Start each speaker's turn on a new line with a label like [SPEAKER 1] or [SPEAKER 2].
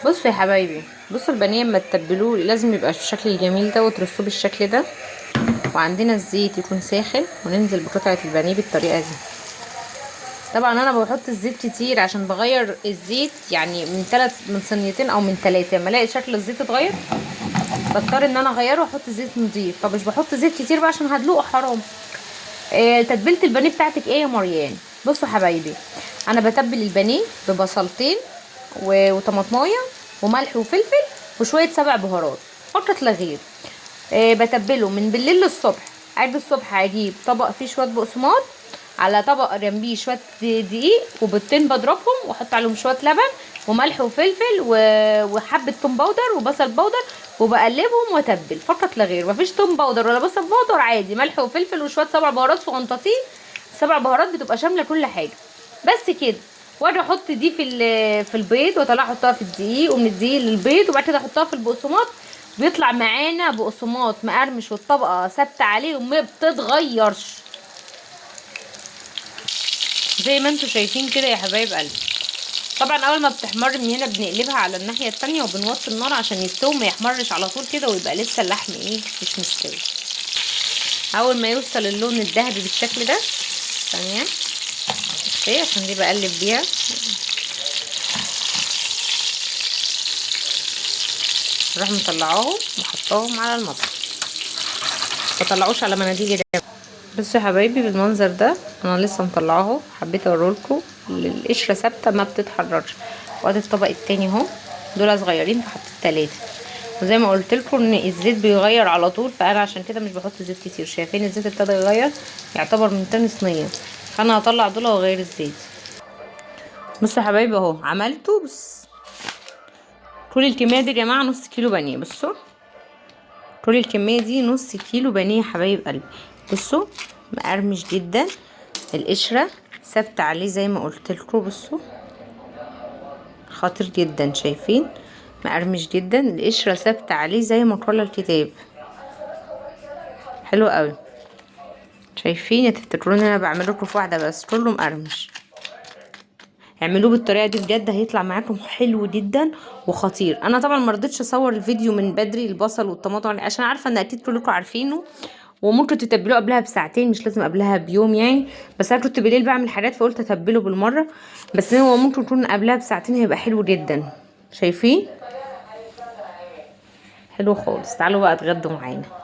[SPEAKER 1] بصوا يا حبايبي، بصوا البانيه اما تتبلوه لازم يبقى بالشكل الجميل ده، وترصوه بالشكل ده. وعندنا الزيت يكون ساخن، وننزل بقطعه البانيه بالطريقة دي. طبعا انا بحط الزيت كتير عشان بغير الزيت، يعني من صينيتين او من 3، لما الاقي شكل الزيت اتغير بضطر ان انا اغيره واحط زيت نضيف، فمش بحط زيت كتير بقى عشان هدلقه حرام. تتبيله البانيه بتاعتك ايه يا مريان؟ بصوا حبايبي، انا بتبل البانيه ببصلتين وطماطمايه وملح وفلفل وشوية 7 بهارات فقط لا غير. بتبله من بالليل للصبح. عادي الصبح هجيب طبق فيه شوية بقسماط، على طبق جنبيه شوية دقيق وبيضتين بضربهم واحط عليهم شوية لبن وملح وفلفل وحبه توم powder وبصل powder، وبقلبهم واتبل فقط لا غير. مفيش توم powder ولا بصل powder، عادي ملح وفلفل وشوية 7 بهارات صغنطاطين. 7 بهارات بتبقى شاملة كل حاجة بس كده. واجي احط دي في البيض، واطلعها احطها في الدقيق، ومن الدقيق للبيض، وبعد كده احطها في البقسماط. بيطلع معانا بقسماط مقرمش والطبقة ثابتة عليه وما بتتغيرش، زي ما انتم شايفين كده يا حبايب قلبي. طبعا اول ما بتحمر من هنا بنقلبها على الناحية التانية، وبنوطي النار عشان يستوي، ما يحمرش على طول كده ويبقى لسه اللحم مش مستوي. اول ما يوصل اللون الذهبي بالشكل ده، ثانية okay عشان دي بقلب بيها، نروح مطلعاهم وحطاهم على المصفى، ما طلعوش على مناديل ده. بصوا يا حبايبي بالمنظر ده انا لسه مطلعاه، حبيت اوريلكم القشرة ثابتة ما بتتحررش. وادي الطبق التاني اهو، دول صغيرين فحطيت 3. وزي ما قلت لكم ان الزيت بيغير على طول، فانا عشان كده مش بحط زيت كتير. شايفين الزيت ابتدى يغير، يعتبر من تاني صينية، فانا هطلع دول واغير الزيت. بصوا يا حبايبي اهو عملته. بص كل الكمية دي يا جماعة نص كيلو بانيه. بصوا كل الكمية دي نص كيلو بانيه يا حبايب قلبي. بصوا مقرمش جدا، القشرة ثابتة عليه زي ما قلت لكم. بصوا خطير جدا، شايفين مقرمش جدا، القشرة ثابتة عليه زي ما قال الكتاب. حلو قوي. شايفين؟ تفتكرون ان انا بعمل لكم في واحدة بس، كله مقرمش. اعملوه بالطريقة دي بجد هيطلع معاكم حلو جدا وخطير. انا طبعا ما رضيتش اصور الفيديو من بدري البصل والطماطم عشان عارفه ان اكيد كلكم عارفينه، وممكن تتبلوه قبلها بساعتين، مش لازم قبلها بيوم يعني. بس انا كنت بالليل بعمل حاجات فقلت اتبله بالمرة، بس هو ممكن يكون قبلها بساعتين هيبقى حلو جدا. شايفين؟ حلو خالص. تعالوا بقى اتغدوا معانا.